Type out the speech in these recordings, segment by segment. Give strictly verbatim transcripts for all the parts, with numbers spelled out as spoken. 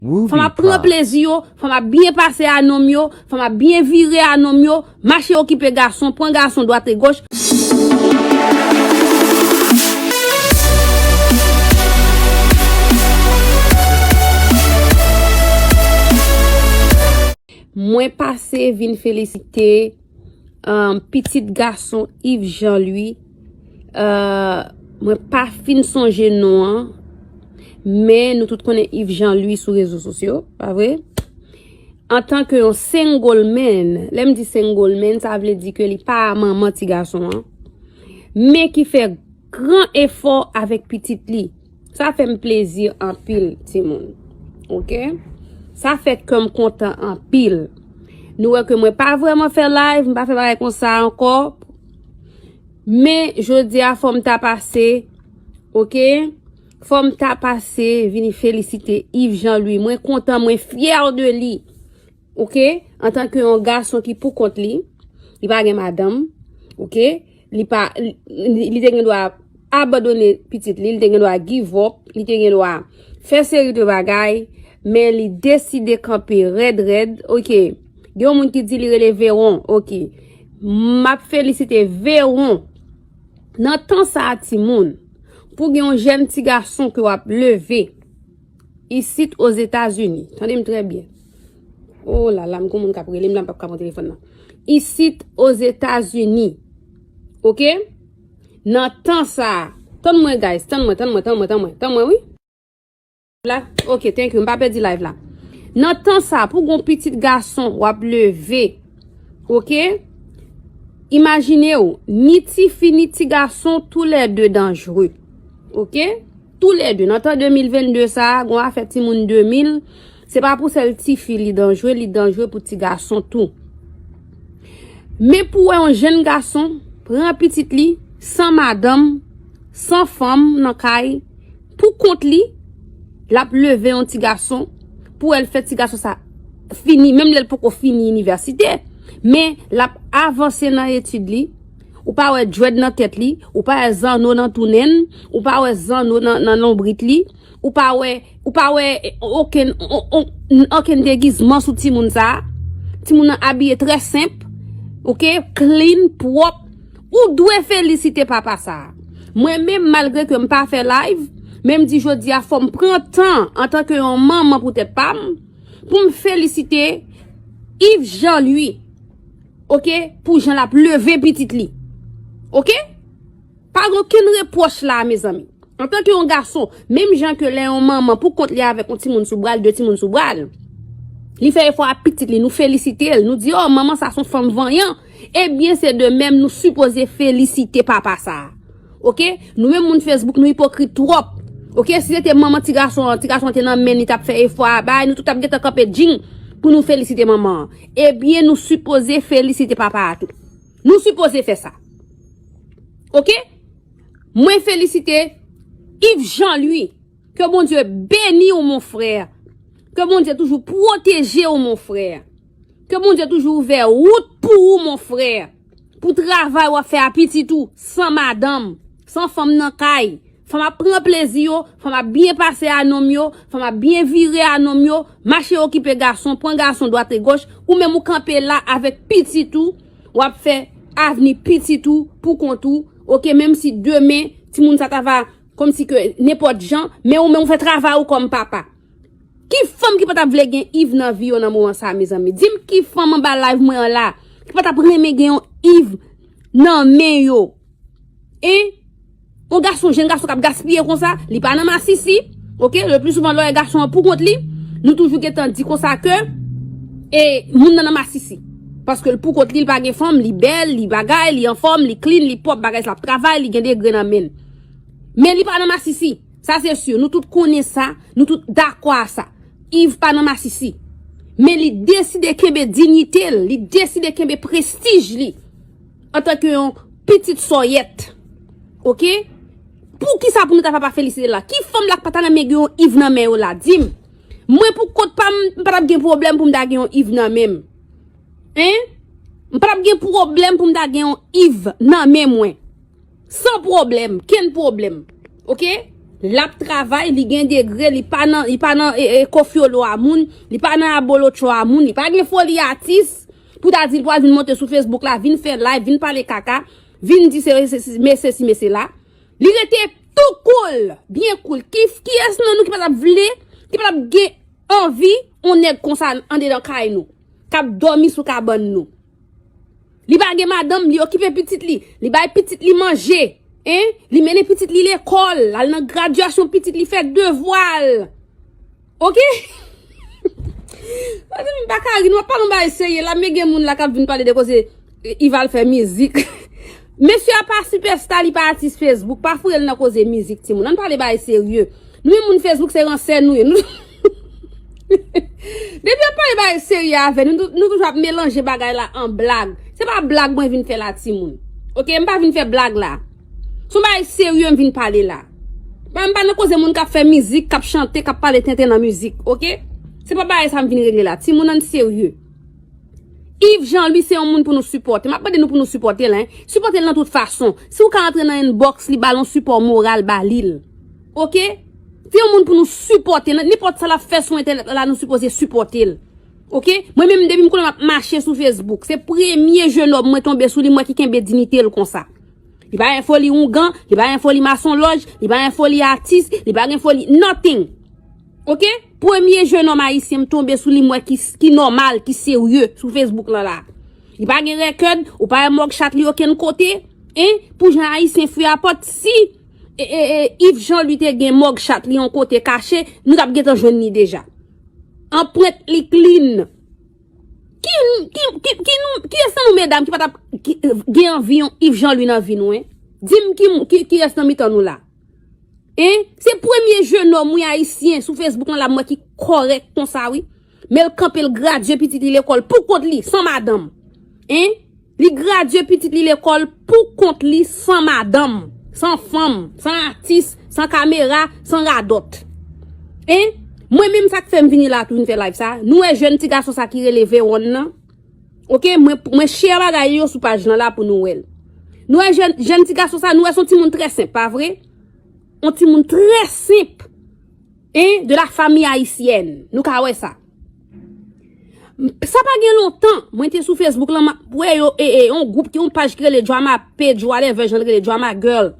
Fanm ap pran plezi yo, fanm ap byen pase a nonm yo, fanm ap byen vire a nonm yo, mache okipe gason, pran gason dwat e goch. Mwen pase vin felisite um, pitit gason Yves Jean Louis. Uh, mwen pa fin sonje non an, men nou tout konnen Yves Jean Louis sou rezo sosyo, pa vre? Antanke yon single man, lè m di single man, sa vle di ke li pa manman ti gason an, men ki fè gran efò avèk pitit li. Sa fè m plezi anpil, timoun. Oke? Sa fè kè m kontan anpil. Nou wè ke mwen pa vrèman fè live, m pa fè bagay konsa ankò. Men, jodi a, fò m ta pase, oke? Fò m ta pase, vini felisite Yves Jean Louis. Mwen kontan, mwen fyè de li. Oke? Antanke yon gason ki pou kont li, li pa gen madanm, oke? Li pa, li, li te gen dwa abandone pitit li, li te gen dwa give up, li te gen dwa fè seri de bagay, men li deside kanpe rèd, rèd, oke? Gen yon moun ki di li rele Veron, oke? M ap felisite Veron. Nan tan sa a, timoun, pou gen yon jèn ti gason ke w ap leve, isit Ozetazini. Tande m trè byen. Oh la la, m gon moun k ap rele m la, m p ap ka pran telefòn nan. Isit Ozetazini. Oke? Nan tan sa a. Tann mwen, guys. Tann mwen, tann mwen, tann mwen, tann mwen. Tann mwen, wi. La, oke, thank you. M pa pèdi live la. Nan tan sa a, pou gon pitit gason, w ap leve. Oke? Imajine w, ni tifi, ni ti gason, toulède danjre. Oke? Toulède. Nan tan de mil vennde sa a, gon afè timoun de mil, se pa pou sèl tifi li danjre, li danjre pou ti gason tou. Men pou wè yon jèn gason pran pitit li, san madanm, san fanm nan kay, pou kont li, l ap leve yon ti gason, pou wè l fè ti gason sa fini, menm lè l poko fini inivèsite, men l ap avanse nan etid li, ou pa wè djwèd nan tèt li, ou pa wè zanno nan tou nen l, ou pa wè zanno nan, nan lonbrit li, ou pa wè, ou pa wè okenn, o-, o-, okenn degizman sou timoun sa a. Timoun nan abiye trè senp, oke, clean, pwòp. Ou dwe felisite papa sa a. Mwen menm, malgre ke m pa fè live, men m di jodi a fò m pran tan antanke yon manman pou tèt pa m, pou m felisite Yves Jean Louis, oke, pou jan l ap leve pitit li. Oke? Pa gen okenn repwòch la, mezanmi. Antanke yon gason, menm jan ke lè yon manman pou kont li avèk yon timoun sou bra l, de timoun sou bra l, li fè efò a pitit li, nou felisite l, nou di, "Oh, manman sa se yon fanm vanyan." Ebyen, se de menm nou sipoze felisite papa sa a. Oke? Nou menm moun Facebook, nou ipokrit twòp. Oke? Si se te manman ti gason an, ti gason an te nan men li, t ap fè efò a bay, nou tout t ap gentan kanpe djing pou nou felisite manman an. Ebyen, nou sipoze felisite papa a tou. Nou sipoze fè sa. Oke? Mwen felisite Yves Jean Louis. Ke Bondye beni w, mon frè. Ke Bondye toujou pwoteje w, mon frè. Ke Bondye toujou ouvè wout pou ou, mon frè. Pou travay w ap fè a pitit ou, san madanm, san fanm nan kay. Fanm ap pran plezi yo, fanm ap byen pase a nonm yo, fanm ap byen vire a nonm yo, mache okipe gason, pran gason dwat e goch, ou menm ou kanpe la avèk pitit ou, w ap fè avni pitit ou pou kont ou, oke, menm si demen, timoun sa ta va kòmsi ke nenpòt jan, men ou menm ou fè travay ou kòm papa. Ki fanm ki pa t ap vle gen Yves nan vi yo nan moman sa a, mezanmi? Di m ki fanm anba live mwen an la ki pa t ap renmen gen yon Yves nan men yo? En? Yon gason, jèn gason k ap gaspiye konsa, li pa nan masisi. Oke? Le pli souvan, lè w wè gason an pou kont li, nou toujou gentan di konsa ke e moun nan nan masisi. Paske l pou kont li, li pa gen fanm, li bèl, li bagay, li anfòm, li clean, li pwòp, bagay sa ap travay, li gen degre nan men l. Men li pa nan masisi. Sa se si. Nou tout konnen sa, nou tout dakò a sa. Yves pa nan masisi. Men li deside kenbe diyite l, li deside kenbe prestij li antanke yon pitit sòyèt. Oke? Poukisa pou nou ta pa, pa felisite l la? Ki fanm la k pa ta renmen gen yon Yves nan men yo la? Di m. Mwen pou kont pa m, m pa t ap gen pwoblèm pou m ta gen yon Yves nan men m. En? M pa t ap gen pwoblèm pou m ta gen yon Yves nan men mwen. San pwoblèm, kenn pwoblèm. Oke? L ap travay, li gen degre, li pa nan, li pa nan e, e, kofyolo a moun, li pa nan abolotcho a moun, li pa gen foli atis. Pou ta di l pral vin monte sou Facebook la, vin fè live, vin pale kaka, vin di se, se, se, mesye si, mesye la. Li rete tou cool, byen cool. Ki, kiyès nan nou ki pa t ap vle, ki pa t ap gen anvi yon nèg konsa andedan kay nou, k ap dòmi sou kabann nou? Li pa gen madanm, li okipe pitit li, li bay pitit li manje, en, li mennen pitit li lekòl, l al nan gradyasyon pitit li, fè devwa l. Oke? Mezanmi, m pa ka ri, nou ap pale yon bagay serye la, men gen moun la k ap vin pale de koze, eh, Yves al fè mizik. Mesye a pa sipèsta, li pa atis Facebook, pa foure l nan koze mizik, timoun. Ann pale bagay serye. Nou menm moun Facebook, se ransè nou ye. Nou, depi yo pale bagay serye avè nou, nou, nou toujou ap melanje bagay la an blag. Se pa blag mwen vin fè la, timoun. Oke, m pa vin fè blag la. Se yon bagay serye m vin pale la. M pa nan koze moun k ap fè mizik, k ap chante, k ap pale tenten nan mizik, oke? Se pa bagay sa m vin regle la. Timoun, ann serye. Yves Jean Louis se yon moun pou nou sipòte. M ap mande nou pou nou sipòte l, en. Sipòte l nan tout fason. Si w ka antre nan inbox li, ba l yon sipò moral, ba li l. Oke? Se yon moun pou nou sipòte. Nan nenpòt sa l ap fè sou entènèt la, nou sipoze sipòte l. Oke? Mwen menm, depi m konnen m ap mache sou Facebook, se premye jenòm mwen tonbe sou li, m wè ki kenbe diyite l konsa. Li pa gen foli oungan, li pa gen foli masonlòj, li pa gen foli atis, li pa gen foli nothing. Oke? Premye jenòm ayisyen m tonbe sou li, m wè ki, ki nòmal, ki serye sou Facebook lan la. Li pa gen rèkèd, ou pa wè mugshot li okenn kote, en? Pou jan ayisyen fè apòt, si, e, e, e, Yves Jean Louis te gen mugshot li yon kote kache, nou t ap gentan jwenn li deja. Anprent li clean. Ki, ki, ki, ki nou, kiyès nan nou medam ki pa t ap ki, gen anvi yon Yves Jean Louis nan vi nou, en? Di m ki, ki, kiyès nan mitan nou la? En? Se premye jenòm, wi, ayisyen sou Facebook lan la, m wè ki kòrèk konsa, wi. Men l kanpe, l gradye pitit li lekòl pou kont li, san madanm. En? Li gradye pitit li lekòl pou kont li, san madanm, san fanm, san atis, san kamera, san radòt. En? Mwen menm, sa k fè m vini la tou, vin fè live sa, nou wè jèn ti gason sa ki rele Veron nan? Oke, mwen, mwen share bagay yo sou paj lan la pou nou wè l. Nou wè jèn, jèn ti gason sa, nou wè se yon timoun trè senp, pa vre? Yon timoun trè senp, en, de la famille haïtienne. Nou ka wè sa. Sa pa gen lontan, mwen te sou Facebook lan, m ap wè yo, e, e, yon gwoup ki, yon paj ki rele Drama Page, whatever, jan l rele, Drama Girl.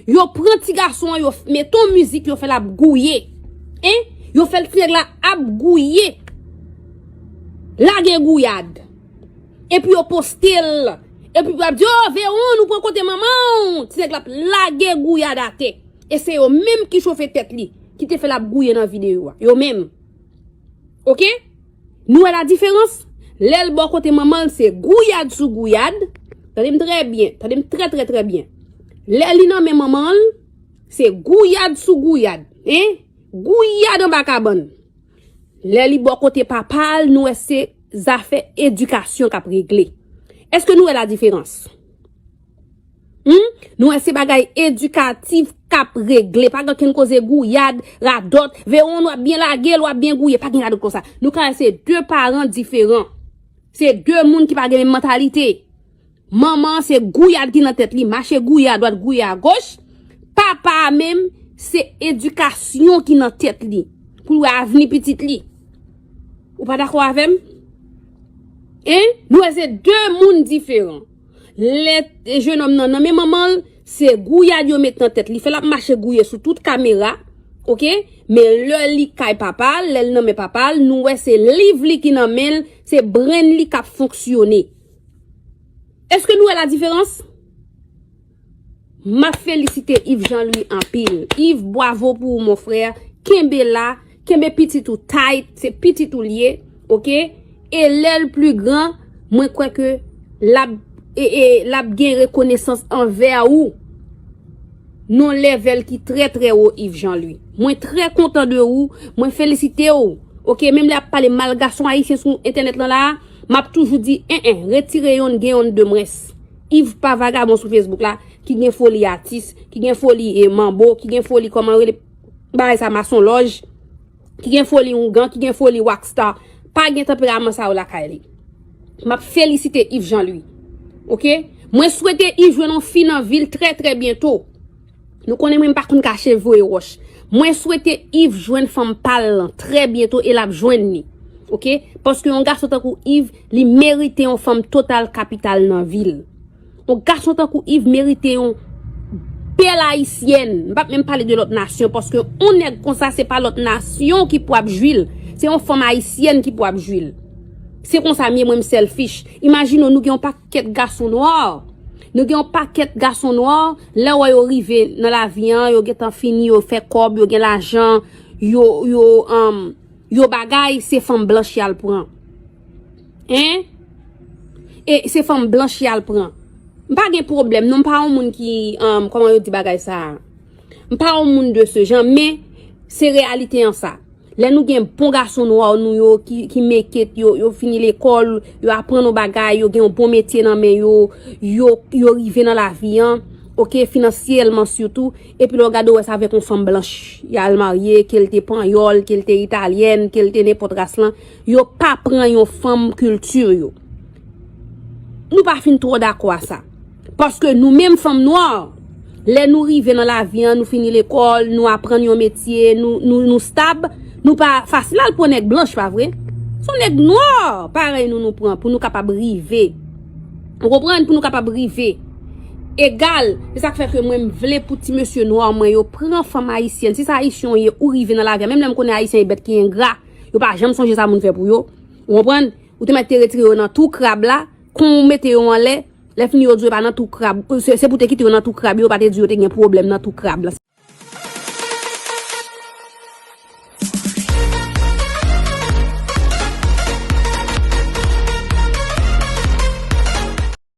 Yo pran ti gason an, yo f-, mete yon mizik, yo fè l ap gouye. En? Yo fè l ti nèg la ap gouye. Lage gouyad. Epi yo poste l. Epi yo ap di, "Oh, Veron, ou pran kote manman w." Ti nèg la ap lage gouyad atè. E se yo menm ki chofe tèt li, ki te fè l ap gouye nan videyo a. Yo menm. Oke? Nou wè la diferans? Lè l bò kote manman l, se gouyad sou gouyad. Tande m trè byen. Tande m trè, trè, trè byen. Lè li nan men manman l, se gouyad sou gouyad. En? Gouyad anba kabann. Lè li bò kote papa l, nou wè se zafè edikasyon k ap regle. Èske nou wè la diferans? Hmm? Nou wè se bagay edikatif k ap regle. Pa gen okenn koze gouyad, radòt. Veron, w ap byen lage l, w ap byen gouye. Pa gen radòt konsa. Nou ka wè se de paran diferan. Se de moun ki pa gen menm mantalite. Manman an se gouyad ki nan tèt li, mache gouye adwat, gouye agoch. Papa a menm, se edikasyon ki nan tèt li. Pou l wè avni pitit li. Ou pa dakò avè m? En? Nou wè se de moun diferan. Lè, e, jenòm nan nan men manman l, se gouyad yo met nan tèt li. Fè l ap mache gouye sou tout kamera. Oke? Men lè li kay papa l, lè l nan men papa l, nou wè se liv li ki nan men l, se brain li k ap fonksyone. Èske nou wè la diferans? M ap felisite Yves Jean Louis anpil. Yves, bwavo pou ou, mon frè. Kenbe la, kenbe pitit ou tight, se pitit ou l ye, oke? E lè l pli gran, mwen kwè ke l ap, e, e, l ap gen rekonesans anvè ou. Nan yon lèvèl ki trè, trè wo, Yves Jean Louis. Mwen trè kontan de ou, mwen felisite w. Oke, menm lè y ap pale mal gason ayisyen sou entènèt lan la, m ap toujou di, en, en, retire yonn, gen yonn de mwens. Yves pa vagabon sou Facebook la, ki gen foli atis, ki gen foli, e, manbo, ki gen foli, kòman rele bagay sa, masonlòj, ki gen foli oungan, ki gen foli rockstar. Pa gen tanperaman sa yo lakay li. M ap felisite Yves Jean Louis. Oke? Mwen swete Yves jwenn yon fi nan vi l trè, trè byento. Nou konnen mwen m pa konn kache voye wòch. Mwen swete Yves jwenn fanm pa l lan trè byento e l ap jwenn li. Oke? Paske yon gason tankou Yves, li merite yon fanm total kapital nan vi l. Yon gason tankou Yves merite yon bèl ayisyèn. M p ap menm pale de lòt nasyon, paske yon nèg konsa se pa lòt nasyon ki pou ap jwi l. Se yon fanm ayisyèn ki pou ap jwi l. Se konsa m ye, mwen m selfish. Imajine w, nou gen yon pakèt gason nwa. Nou gen yon pakèt gason nwa, lè w wè yo rive nan lavi an, yo gentan fini, yo fè kòb, yo gen lajan, yo, yo, um, yo bagay, se fanm blanch y al pran. Hein? E se fanm blanch y al pran. M pa gen pwoblèm, non, m pa yon moun ki, um, kòman yo di bagay sa a? M pa yon moun de se jan, men se reyalite an sa. Lè nou gen bon gason nwa nou yo ki, ki make it, yo, yo fini lekòl, yo aprann yon bagay, yo gen yon bon metye nan men yo, yo, yo rive nan lavi an, oke, finansyèlman sitou, epi lè w gade w wè sa avèk yon fanm blanch, y al marye, ke l te panyòl, ke l te italyèn, ke l te nenpòt ras lan, yo pa pran yon fanm kilti yo. Nou pa fin twò dakò a sa. Paske nou menm fanm nwa, lè nou rive nan lavi an, nou fini lekòl, nou aprann yon metye, nou, nou, nou stab, nou pa fasil al pran nèg blanch, pa vre? Se yon nèg nwa, parèy nou, nou pran pou nou kapab rive. Ou konprann? Pou nou kapab rive. Egal, se sa k fè ke mwen m vle pou ti mesye nwa mwen yo pran fanm ayisyèn. Si se ayisyen w ye, ou rive nan lavi an. Menm lè m konnen ayisyen e bèt ki engra, yo pa janm sonje sa moun fè pou yo. Ou konprann? Ou te mèt te retire yo nan twou krab la, kon ou mete yo anlè, lè fini yo di w e pa nan twou krab. Se, se pou te kite yo nan twou krab, yo pa te di yo te gen pwoblèm nan twou krab la.